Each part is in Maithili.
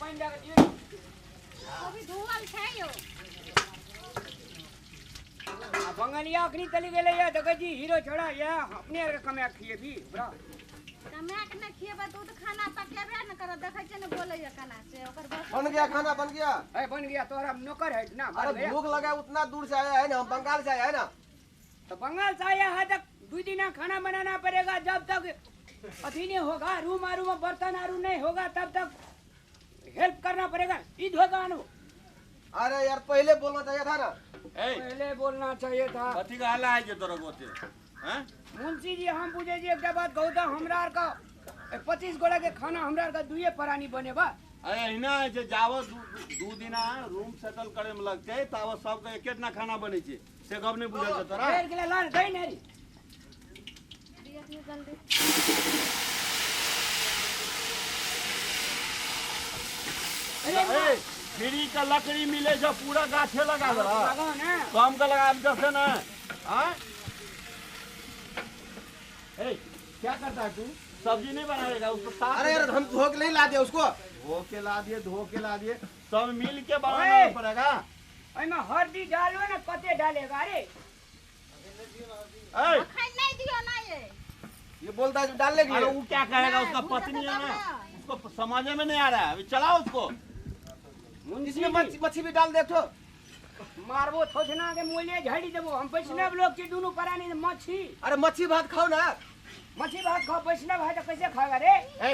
पानी दे के दियो। अभी धोअल छै यो। आ बंगलिया अखनी चली गेलै या देखै छी हीरो छोड़ा या अपने आर के कमा के खिएबी बरा। कमा के नै खिएबै त उ त खाना पकेबे न करत, देखै छियै ने बोलैया केना से ओकर बस। बन गया खाना, बन गया। ए बन गया, तोरा नौकर है ना। अरे भूख लगा, उतना दूर से आया है ना, हम बंगाल से आया है ना। तो बंगाल से आया है तक 2 दिन खाना बनाना पड़ेगा, जब तक अथी नहीं होगा, रूम आरू में बर्तन आरू नहीं होगा तब तक हेल्प करना पड़ेगा। ई धोगा आनो। अरे यार पहले बोलना चाहिए था ना। पहले बोलना चाहिए था। कथी का हल्ला है जे तोरा गोते हैं? मुंशी जी हम पूछे जी एक बात कहू तो हमरा आर का 25 गोड़ा के खाना हमरा आर का दुए परानी बनेबा। अरे एहिना है जे जाबो 2 दिना रूम सेटल करे में लगते ताब सब के एक ना खाना बनै छै, से गप नहीं बुझल छै तोरा। फेर गेलै लाल दही नेरी जल्दी। अरे फ्री का लकड़ी मिले जो पूरा गाछे लगा दे लगाओ ना, कम का लगा जैसे ना। हां ए क्या करता है तू? सब्जी नहीं बनाएगा उसको साफ। अरे यार हम धो के नहीं ला दिया उसको, धो के ला दिए, धो के ला दिए, सब मिल के बनाना पड़ेगा। एमे हल्दी डालो ना, कते डालेगा? अरे ए अखन नहीं दियो ना, ये बोलता है डालने के लिए। अरे वो क्या कहेगा, उसका पत्नी है ना, उसको समझ में नहीं आ रहा है, अभी चलाओ उसको। इसमें मच्छी भी डाल दे तो मारबो थोछना के मोले झाड़ी देबो। हम वैष्णव लोग छी दुनू प्राणी मच्छी। अरे मच्छी भात खाओ ना, मच्छी भात खाओ, वैष्णव है तो कैसे खाएगा रे? ए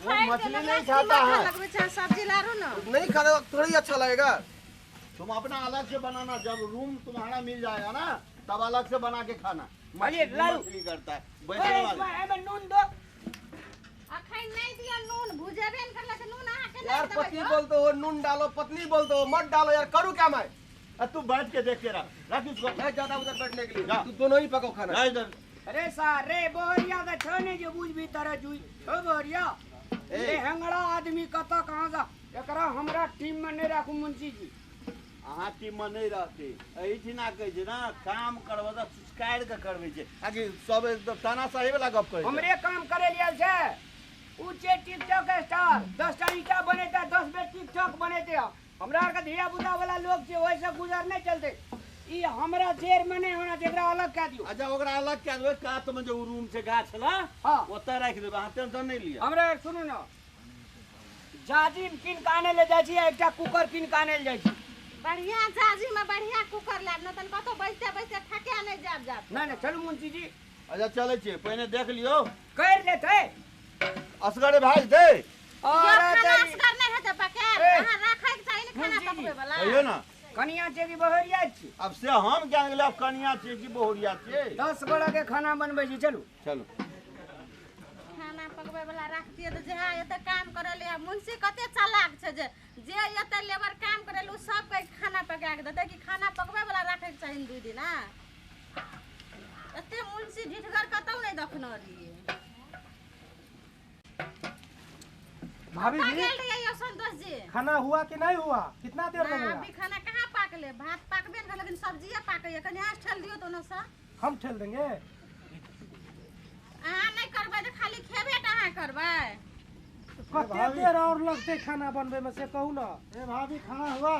वो मछली नहीं खाता है, सब्जी लारो ना। नहीं खाता थोड़ी अच्छा लगेगा। तुम अपना अलग से बनाना, जब रूम तुम्हारा मिल जाएगा ना तब अलग से बना के खाना। मछली करता है वैष्णव नून दो। अखन नहीं दियो नून, भुजेबे न करला से नून अहाँ के यार। पति बोलते हो नून डालो, पत्नी बोलते हो मत डालो, यार करूँ क्या मैं? तू बैठ के देख के रख, रख इसको। मैं ज्यादा उधर बैठने के लिए, तू दोनों ही पकाओ खाना। इधर अरे सारे बोरिया का छने जो बुझ भी तरह जुई छो बोरिया। ए हंगड़ा आदमी कत कहां जा, एकरा हमरा टीम में नहीं राखू मुंशी जी। अहाँ टीम में नहीं रहते, एहिठिना कहै छै ना काम करबै तऽ चुचकारि के करबै छै, आकि सब एकदम तानाशाही वाला गप करै छै। हमरे काम करे लियल छै ऊंचे टिकटॉक स्टार, 10 टा ईटा बनेता 10 बेर टिकटॉक बनेते। हमरा आर के धिया पुता वाला लोग छै, ओइसे गुजर नहीं चलते। ई हमरा जेर में नहीं होना, जेकरा अलग कह दियो। अच्छा ओकरा अलग कह देबै, कात में जे उ रूम छै गाछ ला, हां ओतय राखि देबै, अहाँ टेंशन नहीं लिअ। हमरा सुनू ना, जाजिम कीन के आनै ले जाइ छी, एकटा कुकर कीन के आनै ले जाइ छी। बढ़िया जाजिम में बढ़िया कुकर लाब न तन कतो बैसते बैसते थके नहीं जाब जाब। ना ना चलू मुंशी जी। अच्छा चलै छियै, पहिने देख लियौ कर लेतै असगरे भाज दे। अरे असगर नहीं हेतै पकायल, अहाँ राखै के चाही ने खाना पकबै वाला। कहियो ना कनिया छै कि बहुरिया छी? अब से हम क्या गेलै, अब कनिया छै कि बहुरिया छै? 10 गोड़ा के खाना बनबै छी। चलू चलू खाना पकबै वाला राखतियै तऽ जे एते काम करै ले। मुंशी कते चालाक छै जे जे एते लेबर काम करै ले उ सब के खाना पका के देतै, कि खाना पकबै वाला राखै के चाही 2 दिन। एते मुंशी ढिठगर कतौ नहीं देखने रहियै। भाभी जी संतोष जी खाना हुआ कि नहीं हुआ? कितना देर लगेगा? अभी खाना कहाँ पाकले, भात पाकबे न लेकिन सब्जियां पाकैया। कनी आज ठेल दियो तो न सा हम ठेल देंगे। अहाँ नहीं करबै त खाली खेबे त अहाँ करबै। कते देर और लगते खाना बनबे में से कहू ना। ए भाभी खाना हुआ?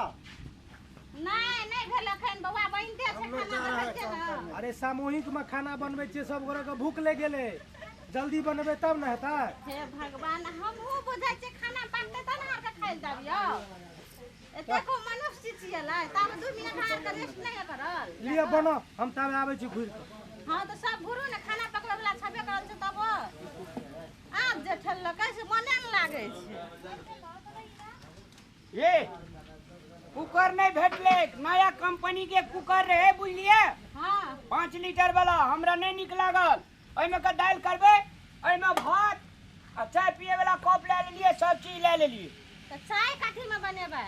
नहीं नहीं भेल अखन बौआ, बनते छै खाना देखै छियै ना। अरे सामूहिक में खाना बनबै छियै, सब गोरे के भूख लागि गेलै, जल्दी बनबे तब न हेतै। हे भगवान, हमहूँ बुझै छियै खाना पाकतै तब ने अहाँके खाइ लए देबियौ। एते को मनुष्य छियै तब 2 मिनट अहाँके रेस्ट नहि करल। लिअ बनो, हम तब आबै छी घुरि कऽ। हाँ तऽ सब घुरू ने, खाना पकबै वला छेबे करल छै तब आब जे ठेलकै से मने ने लागै छै। ये कुकर नहीं भेटलै, नया कंपनी के कुकर रहे बुझलियै। हाँ 5 लीटर वाला हमरा नहीं नीक लागल। एहिमे के दालि करबै, एहिमे भात आ चाय पिए वाला कप ले लेलियै, सब चीज ले लेलियै। तऽ चाय कथी में बनेबै?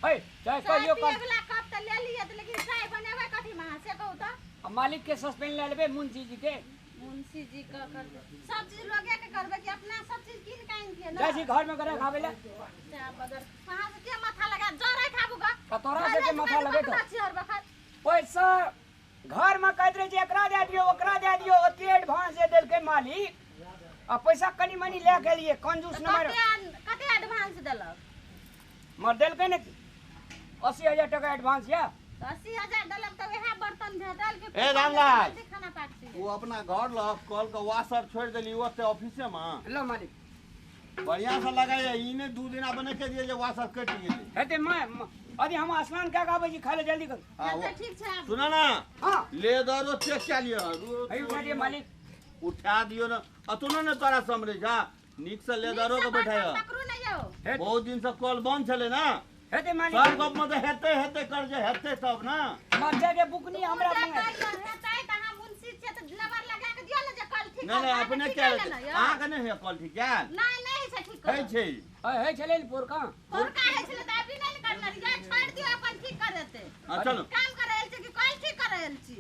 है चाय कहियो पिए वाला कप तऽ ले लियै, लेकिन चाय बनेबै कथी में अहाँ से कहू तऽ? आ मालिक के सस्पेंड ले लेबै मुंशी जी के। मुंशी जी के करबै सब चीज लोगे के करबै कि अपना सब चीज कीन के आनि ना? जाइ छी घर में करे खाबै ले। अहाँ से के माथा लगा जरै खाबू ग? तोरा से के माथा लगे तो पैसा घर में कहैत रहे छै एकरा दए दियौ ओकरा दए दियौ, ओते एडवांस दे देलकै मालिक। आ पैसा कनी मनी लए के लिए कंजूस न मारो। कते एडवांस देलक? मर देलकै ने 80,000 टका एडवांस या। 80,000 देलक तऽ वएह बर्तन भेटल कि ए रामलाल खाना पाकसी। वो अपना घर लग कल के वाशर छोड़ देली ओते ऑफिसे में। लो मालिक बढ़िया से लगाया इने 2 दिन बने के दिए जे वाशर कट गेलै। हेते मैं अरे हम स्नान क्या गाबै छी खाले जल्दी कर। हां ठीक छै सुना ना। हां लेदरो चेक कर लियो। अरे उठा दिए मालिक। उठा दियो ना अतुनो ने तोरा समरे जा नीक से लेदरो के बैठायो। पकड़ू नै यौ बहुत दिन से कॉल बंद छले ना। हेते मालिक सब गप में त हेते हेते कर जे हेते तब ना। मरचा के बुकनी हमरा मंगा हेतै त हम मुंशी छै त लेबर लगा के दियो ने जे कल ठीक। नहीं नहीं अपने के अहाँ के नहीं है कल ठीक यार। नहीं नहीं छै ठीक है छै है छले पोरका पोरका है छले त अभी नहीं करना रे छोड़ दियो अपन ठीक कर देते। हां चलो काम करैल छै कि कल ठीक करैल छी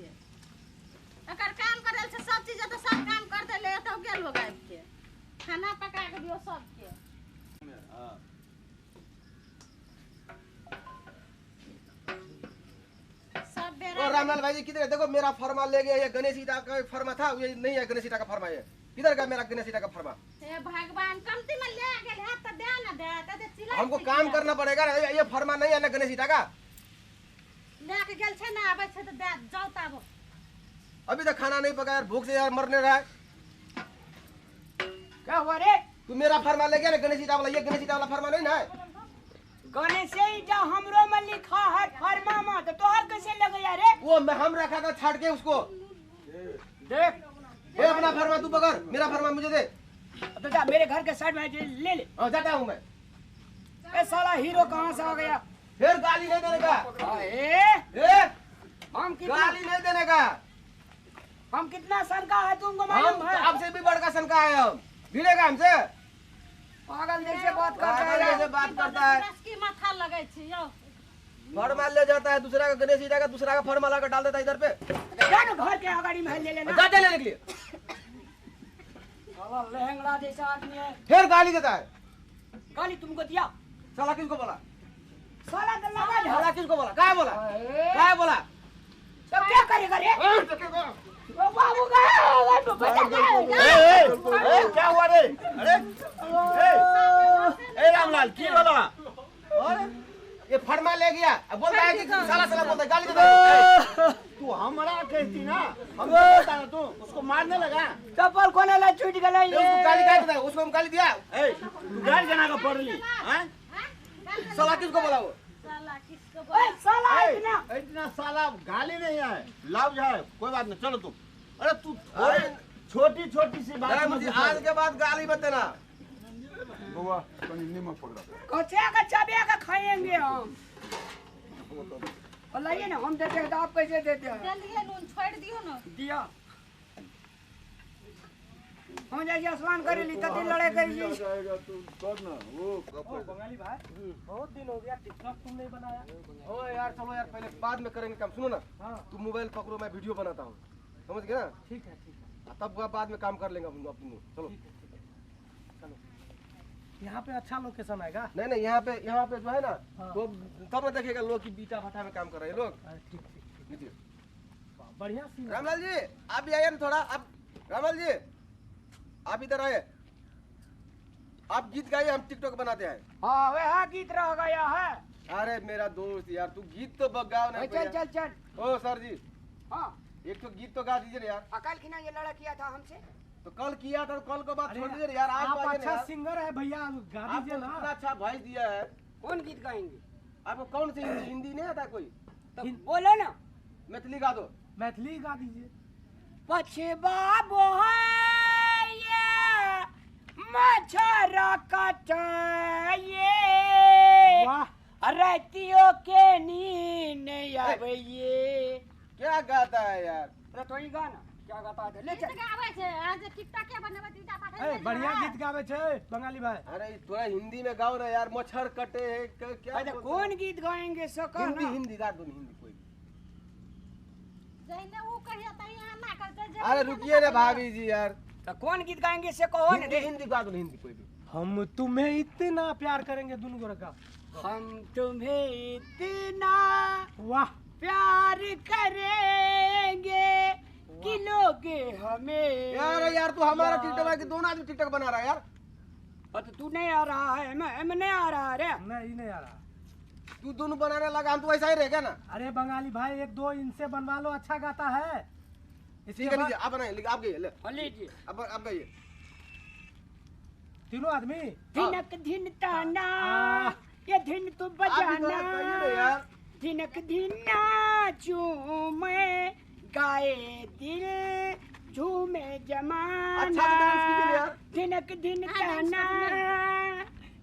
अगर काम करैल छै सब चीज त सब काम कर देले त गेल हो गायब के खाना पका के दियो सबके। हां सब बेरा। ओ रामलाल भाई जी किधर है? देखो मेरा फर्मा ले गया ये गणेश ईटा का फर्मा था ये नहीं है गणेश ईटा का फर्मा ये किधर गया मेरा गणेश ईटा का फर्मा? हे भगवान कमती में ले गेल है त दे ना दे त चिल्ला हमको काम करना पड़ेगा ना। ये फर्मा नहीं है ना गणेश ईटा का ले के गेल छै ना आबै छै त दे जाउ ताब। अभी तक खाना नहीं पका यार भूख से यार मरने रहा है। क्या हुआ रे? तू मेरा फर्मा ले गया ना गणेश ईटा वाला ये गणेश ईटा वाला फर्मा नहीं ना है। गणेश ईटा हमरो में लिखा है फर्मा में तो तोहर कैसे लग गया रे? वो मैं हम रखा था छाट के उसको। देख ये अपना फर्मा तू पकड़ मेरा फर्मा मुझे दे। तो जा मेरे घर के साइड में ले ले। हां जाता हूं मैं। ए साला हीरो कहां से आ गया? फिर गाली नहीं देने का। ए ए हम कितना गाली नहीं देने का। हम कितना सनका है तुमको मालूम है? आपसे भी बड़का सनका है हम। भिड़ेगा हमसे? पागल जैसे बात करता है जैसे बात करता है। की माथा लगै छी यो फर्मा ले जाता है दूसरा का गणेश ईटा का दूसरा का फर्मा लाकर डाल देता है इधर पे। जा ना घर के अगाड़ी में ले लेना। जा लेने के लिए। साला लहंगड़ा जैसा आदमी है। फिर गाली देता है। गाली तुमको दिया? साला किसको बोला? साला तो लगा साला किसको बोला? काय बोला? काय बोला? तब क्या करेगा रे? ओ बाबू का ए ए क्या हुआ रे? अरे ए ए रामलाल की बोला? अरे ये फरमा ले गया अब बोलता है कि साला साला बोलता है गाली देता है। तू हमरा कहती ना हम बोलता ना तू उसको मारने लगा। चप्पल कोने ला छूट गेलै ये उसको गाली काहे देता है? उसको हम गाली दिया। ए तू गाली जना के पड़ली हैं? साला किसको बोला वो? साला किसको बोला? ओए साला इतना इतना साला गाली नहीं है लाओ जाए कोई बात नहीं चलो तुम। अरे तू छोटी छोटी सी बात मुझे आज के बाद गाली मत देना। बउआ कनी नीमक पकड़ा कच्चा का चबिया का खाएंगे हम। और लाइए ना हम देते हैं तो आप कैसे देते हैं? चलिए नून छोड़ दियो ना। दिया हम जाइए स्नान करे ली तती लड़ाई करी जाएगा तू कर ना वो। ओ बंगाली भाई बहुत दिन हो गया टिकटॉक तुम नहीं बनाया। ओ यार चलो यार पहले बाद में करेंगे काम। सुनो ना तुम मोबाइल पकड़ो मैं वीडियो बनाता हूँ समझ गए ना? ठीक है ठीक है तब बाद में काम कर लेंगे अपन। चलो चलो यहाँ पे अच्छा लोकेशन आएगा। नहीं नहीं यहाँ पे जो है ना तो तब ना देखेगा लोग कि बीटा भट्टा में काम कर रहे हैं लोग। ठीक ठीक ठीक बढ़िया सीन। रामलाल जी आप भी आइए ना थोड़ा। आप रामलाल जी आप इधर आए आप गीत गाइए हम टिकटॉक बनाते हैं। हाँ वह गीत रह गया है। अरे मेरा दोस्त यार तू गीत तो गाओ ना। चल चल चल। ओ सर जी हाँ एक तो गीत तो गा दीजिए ना यार। अकल की ना ये लड़ा किया था हमसे तो कल किया था कल को बात छोड़ दीजिए यार। आप अच्छा सिंगर है भैया गा दीजिए ना। इतना अच्छा वॉइस दिया है। कौन गीत गाएंगे? आपको कौन सी हिंदी नहीं आता कोई? तो बोलो ना। मैथिली गा दो। मैथिली गा दीजिए। पछबा बोहाये मच्छर कटाये रतियों के नींद आवे। क्या गाता है यार? अरे तो ही गाना क्या गाता है? ले चल। गीत गावे छै आज टिकटॉक के बनबै त ईटा पाठै। ए बढ़िया गीत गावे छै बंगाली भाई। अरे थोड़ा हिंदी में गाओ ना यार मच्छर कटे है क्या? अरे कौन गीत गाएंगे सो कहो हिंदी हिंदी गा दो हिंदी कोई जइने ऊ कहिया त यहाँ ना करते। अरे रुकिए ना भाभी जी यार। तो कौन गीत गाएंगे से कहो ना। हिंदी गा दो हिंदी कोई भी। हम तुम्हें इतना प्यार करेंगे दोनों गोरा का। हम तुम्हें इतना वाह प्यार करेंगे कि लोग हमें। यार यार तू हमारा टिकटॉक बना के दोनों आदमी टिकटॉक बना रहा है यार। तो तू नहीं आ रहा है, एम नहीं आ रहा है रे। नहीं नहीं आ रहा। तू दोनों बनाने लगा, हम तो ऐसा ही रहेगा ना। अरे बंगाली भाई एक दो इनसे बनवा लो, अच्छा गाता है। ठीक है आप बनाइए, आप गाइए, ले लीजिए अब आप गाइए। तीनों आदमी धिनक धिन ताना ये धिन तू बजाना, धिनक धिन नाचूं मैं गाए दिल झूमे जमाना, धिनक धिन ताना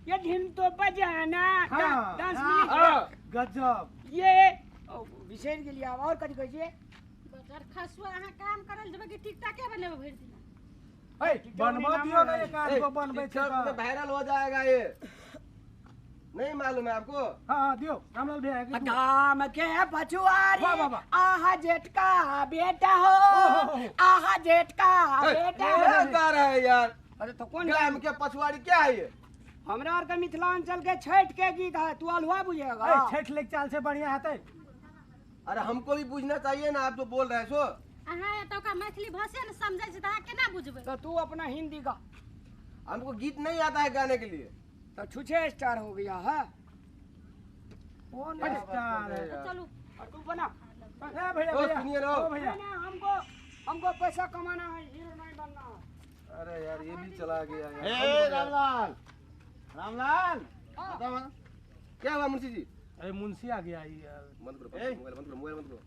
ये धिन तो बजाना। डांस मिली गजब। ये विशेष के लिए और कथी कहै छियै? खसुआ अहाँ काम करल जेबै कि टिकटॉके बनेबै भरि दिन? बनवा दियो ना, एक आध गो बनबै छै तो वायरल हो जाएगा। ये नहीं मालूम है आपको? हाँ हाँ दियो रामलाल भैया। गाम के पछुआरी आहा जेठ का बेटा हो, आहा जेठ का बेटा हो। गा रहा है यार। अरे तो कौन गाम के पछुआरी क्या है ये? हमरा और के मिथिलांचल के छठ के गीत है, तू अलुआ बुझेगा। छठ लेके चाल से बढ़िया हेतै। अरे हमको भी बुझना चाहिए ना, आप जो बोल रहे हो। अहाँ एतौका मैथिली भाषा न समझै छी त अहाँ केना बुझबै? तो तू अपना हिंदी गा। हमको गीत नहीं आता है गाने के लिए। तो छुछे स्टार हो गया है। कौन स्टार है? तो चलो और तू बना। ए भैया भैया ओ भैया, हमको हमको पैसा कमाना है, हीरो नहीं बनना है। अरे यार ये भी चला गया यार। ए रामलाल, रामलाल बताओ क्या हुआ मुंशी जी? अरे मुंशी आ गया यार। बंद करो मोबाइल, बंद करो मोबाइल, बंद करो।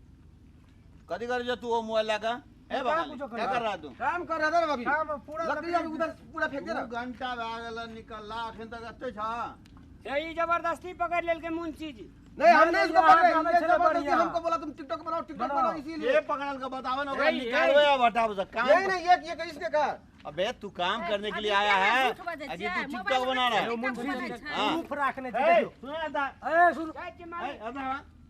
कदी कर जो तू वो मोबाइल लगा। ए बंगाली क्या कर रहा तू? काम कर रहा था ना भाभी, काम पूरा लकड़ी अभी उधर पूरा फेंक दे ना। दू घंटा भए गेल निकलला, अखन तक एते छ। यही जबरदस्ती पकड़ लेल के मुंशी जी। नहीं हमने इसको पकड़े, ये जबरदस्ती हमको बोला तुम टिकटॉक बनाओ, टिकटॉक बनाओ, इसीलिए ये पकड़ल के बताओ ना, ओकरा निकालबे अब हटाबो से काम। नहीं नहीं ये इसने कहा। अबे तू काम करने के लिए आया है, अजी तू टिकटॉक बना रहा है। प्रूफ रखने छै देखियो। सुन ना, ए सुन, ए अदा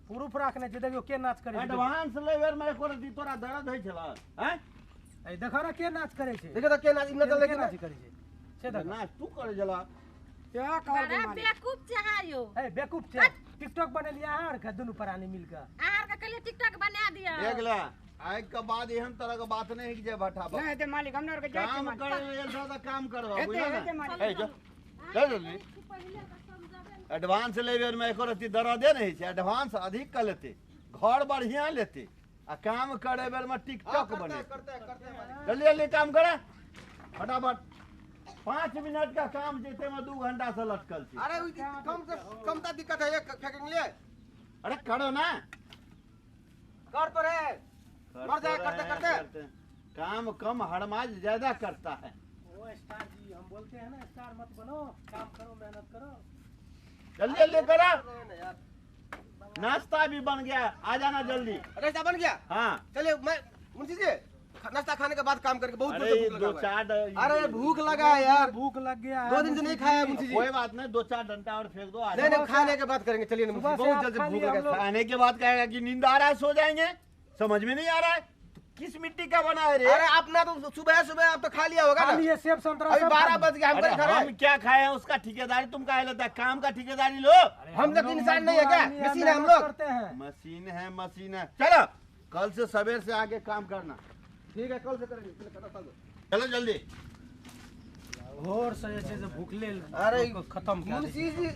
प्रूफ रखने छै देखियो के नाच करे छै। एडवांस लेबर में एको रति तोरा दर्द होइ छला हैं? ए देखो ना के नाच करे छै। देखो तो के नाच, इतना चल के नाच करे छै से देखो नाच तू करे छला। क्या कर बड़ा बेवकूफ छै यो। ए बेवकूफ छै, टिकटॉक बनेलिया अहाँ आर के दुनू प्राणी मिल के। अहाँ आर के कहलिए टिकटॉक बना दिया। देख ले आइ के बाद एहन तरह के बात नहीं कि जे भट्ठा नहीं हेतै मालिक, हमरा आर के जाइ काम करे लेल छौ त काम करबा, बुझल ना? ए जो चल जल्दी। एडवांस लेबे में एको रति दर्दे नहीं छै, एडवांस अधिक क लेते, घर बढ़िया लेते आ काम करे बेर में टिकटॉक बने। करते करते जल्दी जल्दी काम करे फटाफट। 5 मिनट का काम जेते में 2 घंटा से लटकल छी। अरे कम से कम ता दिक्कत है ये फेंकने लिए। अरे करो ना, कर तो रहे, मर जाए करते करते। काम कम हड़माज ज्यादा करता है। ओ स्टार जी, हम बोलते हैं ना स्टार मत बनो, काम करो मेहनत करो। जल्दी जल्दी करो, नाश्ता भी बन गया, आ जाना जल्दी। नाश्ता बन गया? हाँ चलिए। मैं मुंशी जी नाश्ता खाने के बाद काम करके बहुत दो चार। अरे भूख लगा है यार, भूख लग गया है, 2 दिन से नहीं खाया है मुंशी जी। कोई बात नहीं, 2-4 डंडा और फेंक दो। नहीं नहीं खाने के बाद करेंगे। चलिए बहुत जल्दी भूख लगा। खाने के बाद कहेगा कि नींद आ रहा है, सो जाएंगे, समझ में नहीं आ रहा है। तो किस मिट्टी का बना है रे? अरे अपना तो सुबह सुबह आप तो खा लिया होगा ना। लिए सेब संतरा। अभी 12 बज गया, हम खा रहे हैं। हम क्या खाए हैं उसका ठेकेदारी तुम काहे लेता है? काम का ठेकेदारी लो। हम लोग इंसान नहीं है क्या? मशीन है हम लोग। मशीन है, मशीन है। चलो कल से सवेर से आगे काम करना। ठीक है कल से करेंगे। चलो जल्दी। और से भूख ले। अरे खत्म मुंशी जी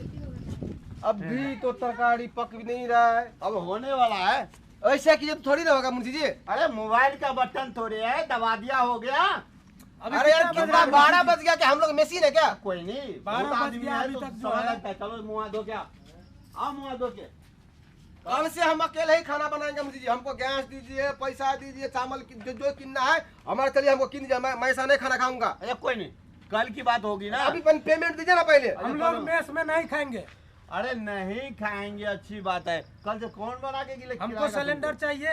अभी तो तरकारी पक भी नहीं रहा है, अब होने वाला है। ऐसा कीजिए तो थोड़ी ना होगा मुंशी जी। अरे मोबाइल का बटन थोड़े है, दबा दिया हो गया। अरे यार कितना 12 बज गया, क्या हम लोग मशीन है क्या? कोई नहीं, 12 बज गया अभी तक जो है। चलो मुँह धो के आओ, मुँह धो के। कल से हम अकेले ही खाना बनाएंगे मुंशी जी। हमको गैस दीजिए, पैसा दीजिए, चावल जो जो किनना है हमारे, चलिए हमको किन दीजिए, मैं ऐसा नहीं खाना खाऊंगा। अरे कोई नहीं, कल की बात होगी ना। अभी पेमेंट दीजिए ना पहले। हम लोग मेस में नहीं खाएंगे। अरे नहीं खाएंगे, अच्छी बात है। कल से कौन बना के? हमको सिलेंडर चाहिए,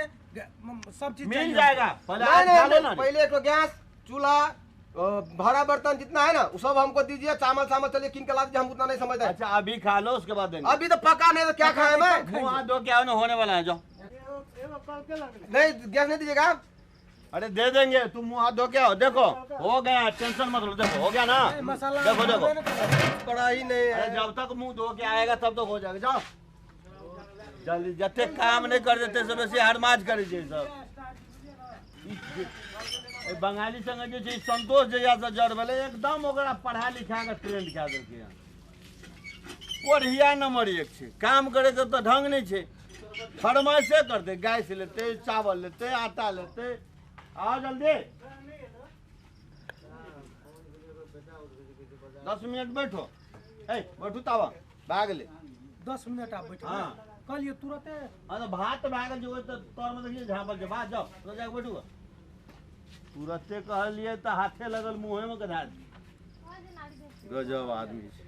सब चीज मिल जाएगा। पहले एक गैस चूल्हा भाड़ा बर्तन जितना है ना वो सब हमको दीजिए। चावल चावल चलिए किन के ला दीजिए, हम उतना नहीं समझते। अच्छा अभी खा लो उसके बाद देंगे। अभी तो पका नहीं तो क्या खाए मैं? मुँह धो के आओ ना, होने वाला है। जो नहीं गैस नहीं दीजिएगा? अरे दे देंगे, तुम मुँह हाथ धो के आओ। देखो हो गया, टेंशन मत लो। देखो हो गया ना, मसाला देखो देखो पड़ा ही नहीं है। जब तक मुँह धो के आएगा तब तक हो जाएगा। जाओ जल्दी, जते काम नहीं कर देते सब ऐसे हरमाज कर सब। ए बंगाली संगे जे छै संतोष जहिया से जड़ भेलै एकदम ओकरा पढ़ा लिखा के ट्रेंड कए देलकै हन। कोढ़िया नंबर 1 छै, काम करे के तऽ ढंग नहि छै, फरमाइशे करतै, गैस लेतै, चावल लेतै, आटा लेतै। आओ जल्दी 10 मिनट बैठो। ए बैठू तावा भए गेलै। 10 मिनट आप बैठो। हाँ कहलिए तुरते। हाँ तऽ भात भए गेल छै, ओहि तऽ तरमे देखियै झाँपल छै भात। जाउ ओतऽ जाकऽ बैठू। तुरते कहलियै तऽ हाथे लगल मुँहेमे गधा। गजब आदमी छै।